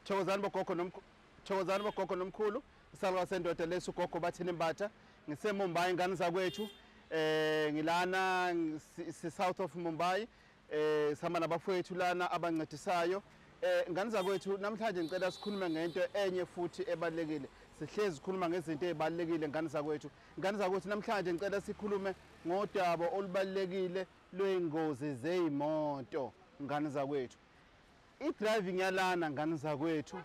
Thokozani bogogo nomkhulu, thokozani bogogo nomkhulu. Isalwa sendoda leso ugogo Bathini Mbatha. Ngise Mumbai ngane zakwethu. Ngilana si south of Mumbai. Sihamba nabafowethu lana abancedisayo. Ngane zakwethu, namhlanje ngicela sikhulume ngento enye futhi ebalulekile. Sihlezi sikhuluma ngezinto ezibalulekile ngane zakwethu. Ngane zakwethu, namhlanje ngicela sikhulume ngodaba olubalulekile lwey'ngozi zey'moto ngane zakwethu. I-driving yalana ngane zakwethu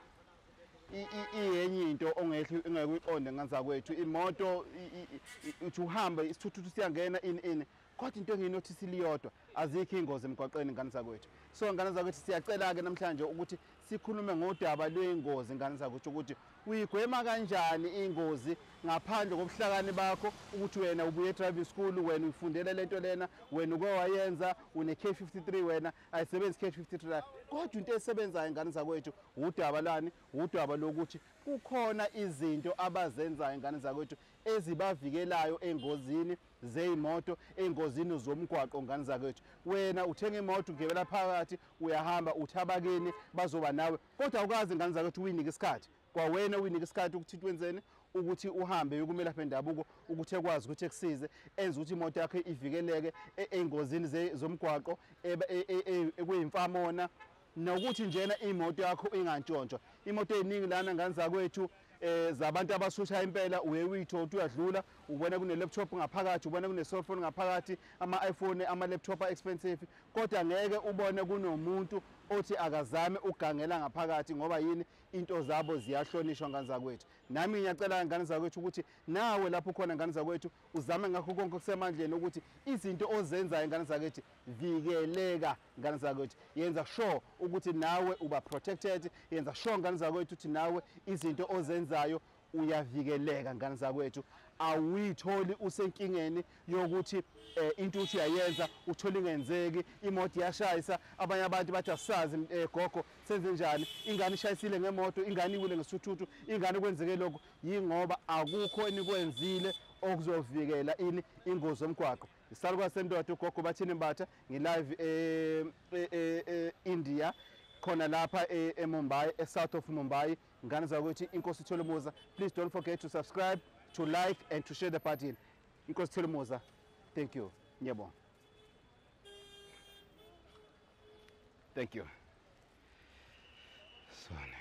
iyenye into ongeke uyiqonde ngane zakwethu. Imoto uthi uhambe isithuthuthu siyangena ini ini, kodwa into engiyinothisile iyodwa, azikho iy'ngozi emgwaqeni ngane zakwethu. So ngane zakwethu, siyacela-ke namhlanje ukuthi sikhulume ngodaba lwey'ngozi ngane zakwethu, ukuthi uyigwema kanjani ingozi ngaphandle kobuhlakani bakho, ukuthi wena ubuye driving school, wena uyifundele lento lena, wena uke wayenza, une K53, wena ayisebenzi K53. Kodwa into esebenzayo ngane zakwethu udaba lani? Udaba lokuthi kukhona izinto abazenzayo ngane zakwethu ezibavikelayo engozini zeyimoto, engozini zomgwaqo ngane zakwethu. Wena uthenga imoto, ugibela phakathi, uyahamba, uthi abakini bazoba nawe, kodwa awukazi ngane zakwethu uyinike isikhathi kwawena, uyinike isikhathi ukuthi wenzeni, ukuthi uhambe uyokumelapha endabuko, ukuthi ekwazi ukuthi ekusize, enze ukuthi imoto yakho ivikeleke ey'ngozini zomgwaqo ekuyimfamona, nokuthi njena imoto yakho ingantshontshwa. Imoto ey'ningi lana ngane zakwethu zabantu abasusha impela, uye uyithola uyadlula, ubona kune laptop ngaphakathi, ubona kune cellphone ngaphakathi, ama iPhone, ama laptop expensive, kodwa ngeke ubone kunomuntu othi akazame ukugangela ngaphakathi. Ngoba yini? Into zabo ziyahlonishwa ngane zakwethu. Nami ngiyacela ngane zakwethu ukuthi nawe lapho khona ngane zakwethu uzame ngakho konke okusemandleni ukuthi izinto ozenzayo ngane zakwethu, vikeleka ngane zakwethu, yenza sure ukuthi nawe uba protected, yenza sure ngane zakwethu ukuthi nawe izinto ozenzayo uyavikeleka ngane zakwethu. Awuyitholi usenkingeni yokuthi into uthi uyayenza uthole ingenzeki, imoto iyashayisa, abanye abantu bathi asisazi gogo senze njani, ingane ishayisile ngemoto, ingane iwile ngesithuthuthu, ingane kwenzeke lokho. Yingoba akukho enikwenzile okuzovikela ini ingozi yomgwaqo. Isalukwazi sendoda ugogo Bathini Mbatha, ngilive e-India khona lapha eMumbai, e-south of Mumbai ngane zakwethu. Inkosi Tholomuza. Please don't forget to subscribe, to like and to share the button. Inkosi Tholomuza, thank you. Ngiyabonga, thank you. Sona.